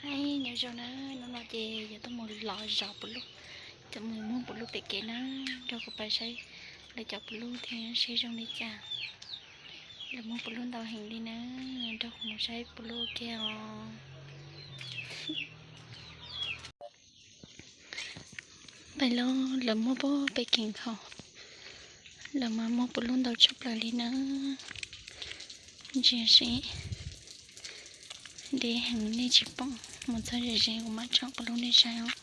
Nyob zoo na, hnub no ces yuav tuaj mus lov zov puv luj, tuaj mus muag puv luj pem kev na, nrog kuv pais saib lawv cov puv luj thiab seb zoo li cas. Lawv muag puv luj ntau heev li na, nrog kuv mus saib puv luj ua ke os. Pais lauj, lawv muag puag pem kev nkhaus, lawv mas muag puv luj ntau tshaj plaws li na. Ntsia seb, deb heev nej tsis pom, mus txog ze ze kuv mam tso puv luj nej saib os.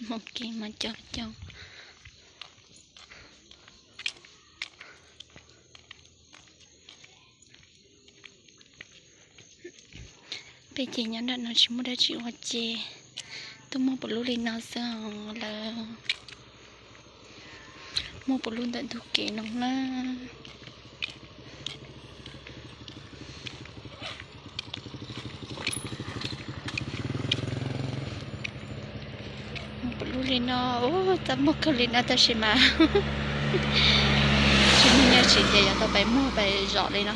Mus kev mas cov cov. Peb ces nyob nram no tsis muaj dab tsi ua ces tuaj muag puv luj li no xwb os. Lawv muag puv luj ntawm ntug kev no na. Muag puv luj li no, ub, txaj muag kawg li no tab sis mas tsis muaj nyiaj siv ces yuav tau pais muag pais zom li no.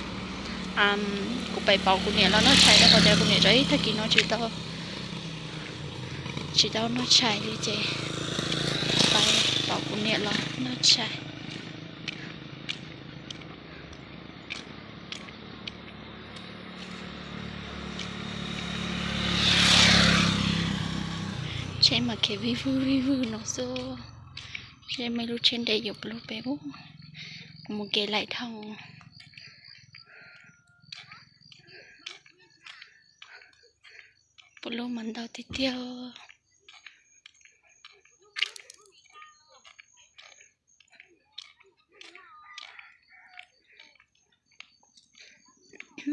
Kuv pais pauv kuv niam los noj tshais rau qhov tias kuv niam zov ib tag kis no tsis tau, tsis tau noj tshais li ces pais pauv kuv niam los noj tshais. Tsheb mas khiav vij vwg vij vwg no xwb. Seb muaj ib lub tsheb nres yuav puv luj pem ub, kuv mus kev laim dhau. Puv luj mas ntau tiag tiag.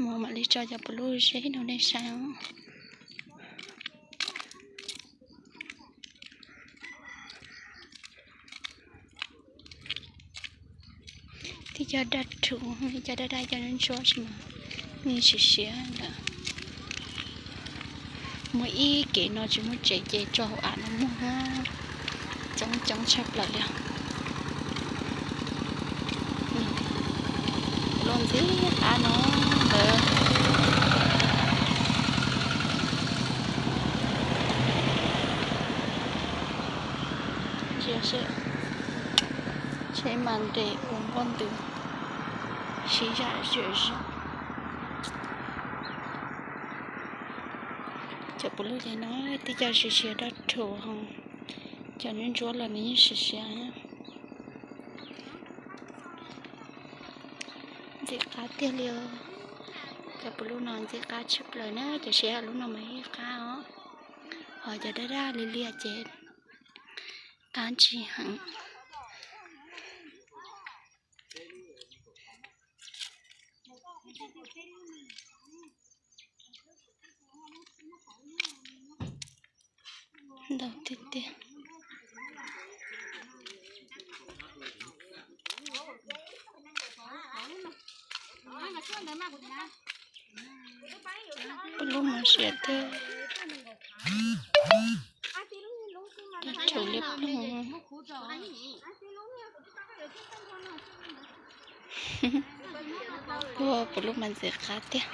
Mus mam li tso cov puv luj seb rau nej saib os. Tib co daj rhuv, ib co daj daj, ib co ntsuab ntsuab sis mas yeej siav siav lawm. Muaj ib kev no tsis muaj tsev ces tso hauv av no muag, coob coob tshaj plaws li. Lub ntxim qab no ntawd. Ntsia seb, tsheb mas nres ua npoj ntws sib zam zam zom. Cov puv luj ces no tib co siav siav daj rhuv, cov ntsuab ntsuab los nws yeej siav siav. Ntxim qab tiag li os. Cov puv luj no ntxim qab tshaj plaws na, cov siav lub no mas yeej qab os. Ho cov daj daj li li ces qab tsis heev. Ntau tiag tiag. Puv luj mas siav tiag. Tsuas li ploog. Ua puv luj mas ntxim qab tiag.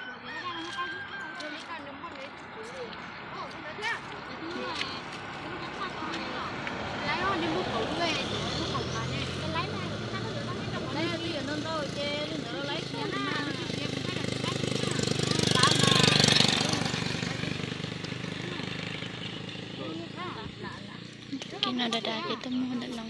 Kev no dav dav ces tuaj muag ntawm no.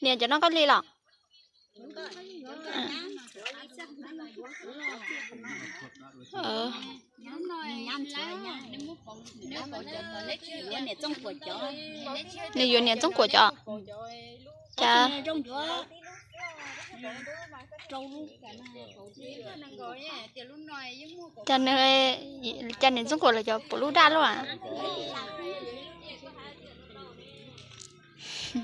Niam, cov no koj li los? Nws yuav niam Txooj Kuam cov. Cas cas nws, cas niam Txooj Kuam lawv cov puv luj daj luaj? Cov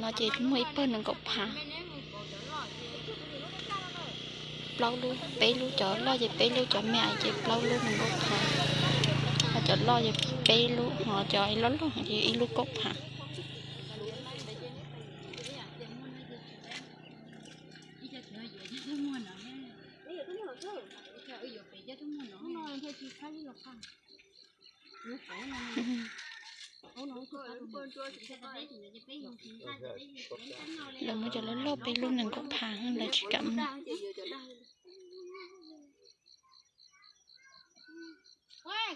no ces muaj ib pawg nees nkaum phav. Plaub lub, peb lub, cov loj ces peb lub, cov me ces plaub lub nees nkaum phav. Ho cov loj ces peb lub, ho cov loj loj ces ib lub kaum phav. Lawv muab cov loj loj peb lub nees nkaum phav, lawv tsis kam muag.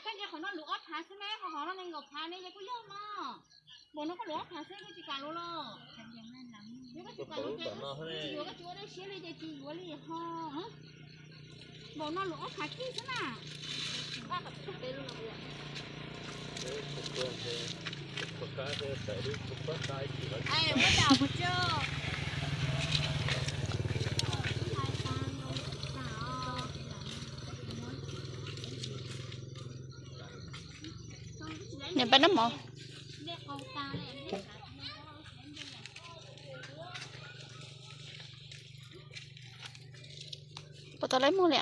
Koj ntsia qhov no luv ob phav xwb ne, qhov no nees nkaum phav ne, yog kuj yog no. Npaum no koj luv ob phav xwb koj tsis kam luv los? Yog koj tsis kam luv ces kuv yuav koj tsis ua dej siab li ces tsis yuav li ho. Npaum no luv ob phav kiag xwb na. Niam pab nab mov. Puas tau lawv muag li?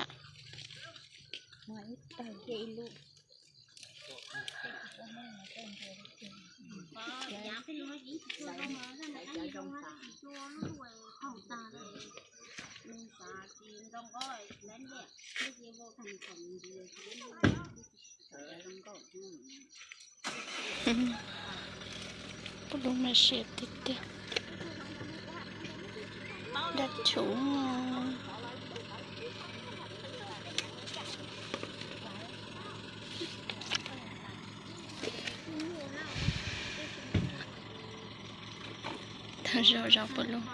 Pub lub mas siab tiag tiag. Dab tshauv. Tag zog zog pub lub.